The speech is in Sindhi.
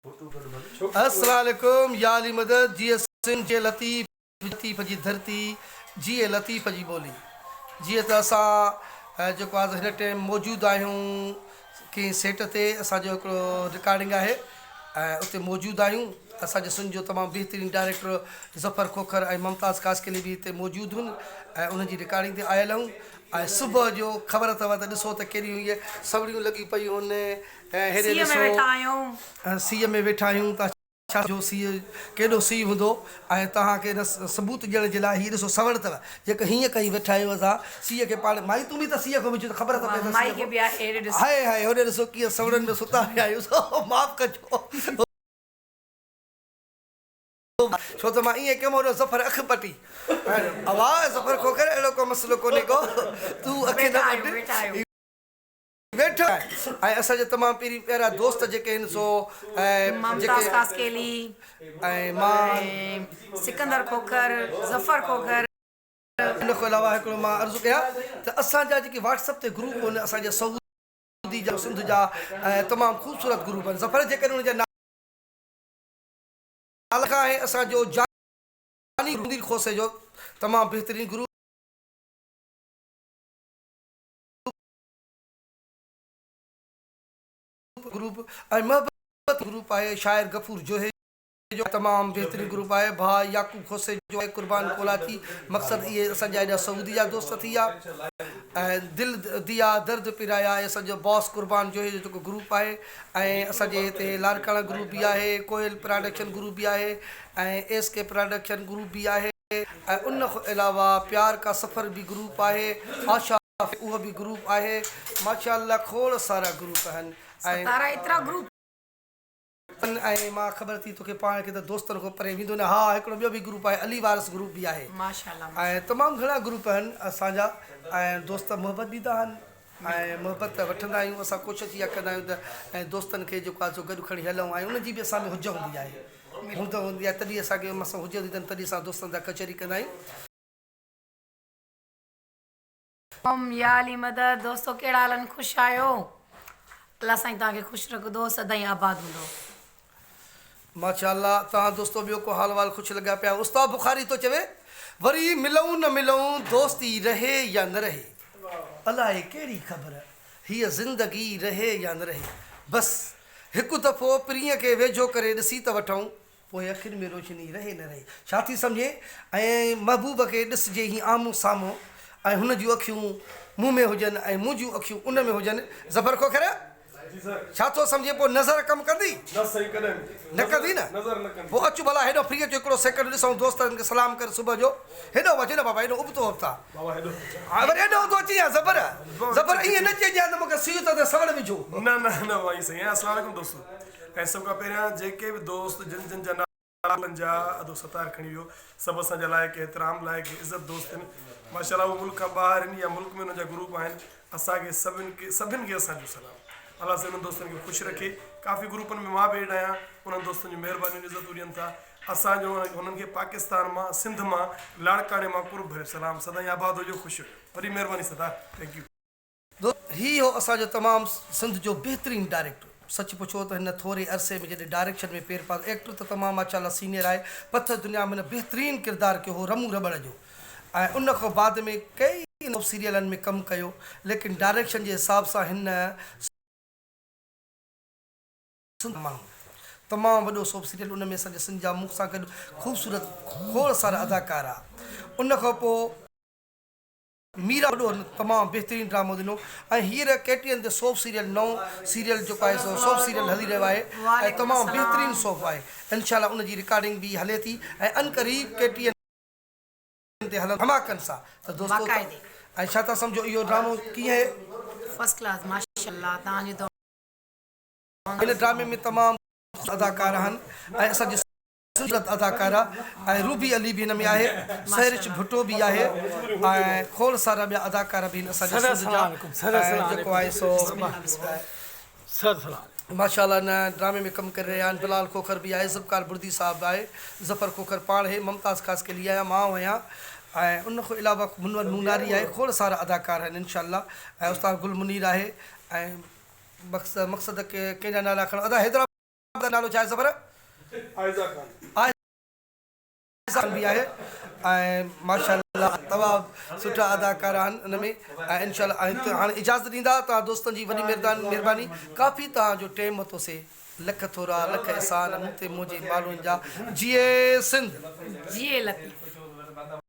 السلام عليڪم يا علي مدد جيئي سنڌ جيئي لطيف لطيف جي ڌرتي جيئي لطيف جي ٻولي جيئن ته اسان جيڪو آهي هن ٽيم موجود آهيون ڪنهن سيٽ تي اسان جو هڪڙو رڪارڊنگ آهي ۽ اتي موجود آهيون اسان جي سنڌ جو تمام بهترين ڊائريڪٽر ظفر کوکر ۽ ممتاز خاصخيلي به هتي موجود هن ۽ انهن جي رڪارڊنگ تي آيل آهيون ۽ صبح جو خبر اٿو ته ڏسو ته ڪيڏيون اهي سوڙيون لڳيون پيون هن ۽ هيڏي سيء ۾ ڏسو ويٺا آهيون. سيء ۾ ويٺا آهيون ته ڇا جو سيء ڪيڏو سيء هوندو ۽ توهان کي ان ثبوت ڏيڻ جي لاء هي ڏسو سوڙ اٿو جيڪو هيئن ڪئي ويٺا آهيون اسان سيء کي پاڻ مائي تون به ته سيء کان وجهه ته خبر ته پئي ته مائي سيء کي کان به آهي هيڏي ڏس. هاء هاء هوڏي ڏسو ڪيئن سوڙن ۾ ستا پيا آهيون سو معاف ڪجو. ڇو ته مان ائين ڪيم هوڏو ظفر اک پٽي اواز ظفر کوکر اهڙو ڪو مسئلو ڪونهي ڪو تون اک نه ويٺا آهيون پٽ. ويٺا آهيون. ويٺو آهي ۽ اسان جا تمام پيري پيارا دوست جيڪي آهن سو ۽ ممتاز جيڪي خاصخيلي ۽ مان ۽ سڪندر کوکر ظفر کوکر. ان کان علاوه هڪڙو مان عرض ڪيان ته اسان جا جيڪي واٽس اپ تي گروپ آهن اسان جا سعودي جا سنڌ جا ۽ تمام خوبصورت گروپ آهن ظفر جيڪڏهن ان جا نالا کان آهي اسان جو جاني منير کوسي جو تمام بهترين گروپ. گروپ ۽ محبت گروپ آهي شاعر غفور جوهي جو تمام بهترين گروپ آهي ڀاء يعقوب کوسي جو آهي قربان ڪولاچي مقصد اهي اسان جا ايڏا سعودي جا دوست ٿي ويا ۽ دل ديا درد پرايا اهي اسان جو باس قربان جوهي جو جيڪو گروپ آهي ۽ اسان جي هتي لاڙڪاڻا گروپ به آهي ڪوئل پراڊڪشن گروپ به آهي ۽ ايس ڪي پراڊڪشن گروپ به آهي ۽ ان کان علاوه پيار ڪا سفر به گروپ آهي آشا اهو به گروپ آهي ماشاء الله کوڙ سارا گروپ آهن ۽ ستارا ايترا گروپ. ۽ مان خبر ٿي توکي پاڻ کي ته دوستن کان پري ويندو نه ها هڪڙو ٻيو به گروپ آهي علي وارث گروپ به آهي ماشاء الله ۽ ماشاء تمام گهڻا گروپ آهن اسان جا ۽ دوست محبت ڏيندا آهن ۽ محبت وٺندا آهيون اسان ڪوشش اها ڪندا آهيون ته ۽ دوستن کي جيڪو آهي سو گڏ کڻي هلون ۽ ان جي به اسان ۾ حج هوندي آهي هوند هوندي آهي تڏهن اسان کي اسان حج هوندي اٿن تڏهن اسان دوستن سان ڪچهري ڪندا آهيون. ام يا علي مدد دوستو ڪهڙا حال آهن خوش آهيو الله سائين توهان کي خوش رکندو سدائين آباد هوندو. ماشاء الله توهان دوستو ٻيو ڪو حال وال خوش لڳا پيا استاد بخاري ٿو چوي وري ملون نه ملون دوستي رهي يا نه رهي الائي ڪهڙي خبر هيء زندگي رهي يا نه رهي بس هڪ دفعو پرينء کي ويجهو ڪري ڏسي ته وٺون پوء اکين ۾ روشني رهي نه رهي ڇا ٿي سمجهين ۽ محبوب کي ڏسجي هي آمهون سامهون ۽ هن جون اکيون مون ۾ هجن ۽ منهنجون اکيون ان ۾ هجن ظفر کوکر ڇا ٿو سمجهين پوء نظر ڪم ڪندي؟ نه سائين ڪڏهن به نه ڪندي نه نظر نه ڪندي. پوء اچ ڀلا هيڏو ڦري اچ هڪڙو سيڪنڊ ڏسون دوستن کي سلام ڪر صبح جو هيڏو اچ نه بابا هيڏو ابتو ابتا بابا هيڏو ها وري هيڏو ٿو اچين يا ظفر ظفر ائين نه چئجان ته مون کي سيء ٿو ٿئي سوڙ وجهو. نه نه نه بابا ائين سائين السلام عليڪم دوستو ۽ سڀ کان پهريان جيڪي به دوست جن جن جا نالن جا ادو ستار کڻي ويو سڀ اسان جا لائق احترام لائق عزت دوست آهن ماشاء الله هو ملڪ کان ٻاهر آهن يا ملڪ ۾ انهن جا گروپ آهن اسان کي سڀن کي سڀن کي اسان جو سلام الله سائين انهن دوستن کي خوش رکي ڪافي گروپن ۾ مان به ايڊ آهيان انهن دوستن جون مهربانيون عزتون ڏين ٿا اسان جو انهن کي پاڪستان مان سنڌ مان لاڙڪاڻي مان قرب ڀريو سلام سدائين آباد هجو خوش هجو وڏي مهرباني ستار thank you. دوست هي هو اسان جو تمام سنڌ جو بهترين ڊائريڪٽر سچ پڇو ته هن ٿوري عرصي ۾ جڏهن ڊائريڪشن ۾ پير پاتو ايڪٽر ته تمام ماشاء الله سينيئر آهي پٿر دنيا ۾ هن بهترين ڪردار ڪيو هو رمون رٻڙ جو ۽ ان کان بعد ۾ ڪئي سيريلن ۾ ڪم ڪيو ليڪن ڊائريڪشن جي حساب سان هن سنڌ ماڻهو تمام وڏو سوپ سيريل ان ۾ اسان جي سنڌ جا مون سان گڏ خوبصورت کوڙ سارا اداڪار آ ان کان پوء. ميرا وڏو تمام بهترين ڊرامو ڏنو ۽ هينئر ڪي ٽي اين تي سوپ سيريل نئون سيريل جيڪو آهي سو سوپ سيريل هلي رهيو آهي ۽ تمام بهترين سوپ آهي انشاء الله ان جي رڪارڊنگ به هلي ٿي ۽ عنقريب ڪي ٽي اين تي هلندو ڌماڪن سان ته دوستو ۽ ڇا ٿا سمجهو اهو ڊرامو ڪيئن آهي. فرسٽ ڪلاس ماشاءالله توهان جي دعائن هن ڊرامي ۾ تمام اداڪار آهن ۽ اسان جي خوبصورت اداڪارا ۽ روبي علي به هن ۾ آهي سحرش ڀٽو به آهي ۽ کوڙ سارا ٻيا اداڪارا به هن اسان جي سنڌ جا ۽ جيڪو آهي سو ماشاء الله هن ڊرامي ۾ ڪم ڪري رهيا آهن بلال کوکر به آهي ذوالفقار بڙدي صاحب به آهي ظفر کوکر پاڻ آهي ممتاز خاصخيلي آهيان مان آهيان ۽ ان کان علاوه منور نوناري آهي کوڙ سارا اداڪار آهن انشاء الله ۽ استاد گل منير آهي ۽ مقصد ڪنهن جا نالا کڻان ادا حيدرآباد. جو نالو ڇا آهي ظفر؟ عائزه خان. عائزه خان به آهي ۽ ماشاءالله تمام سٺا اداڪار آهن ان ۾ ۽ انشاء الله هاڻي اجازت ڏيندا توهان دوستن جي وڏي مهرباني ڪافي توهان جو ٽيم ورتو سي لک ٿورا لک احسان مون تي منهنجي ماڻهن جا جيئي سنڌ. جيئي لطيف.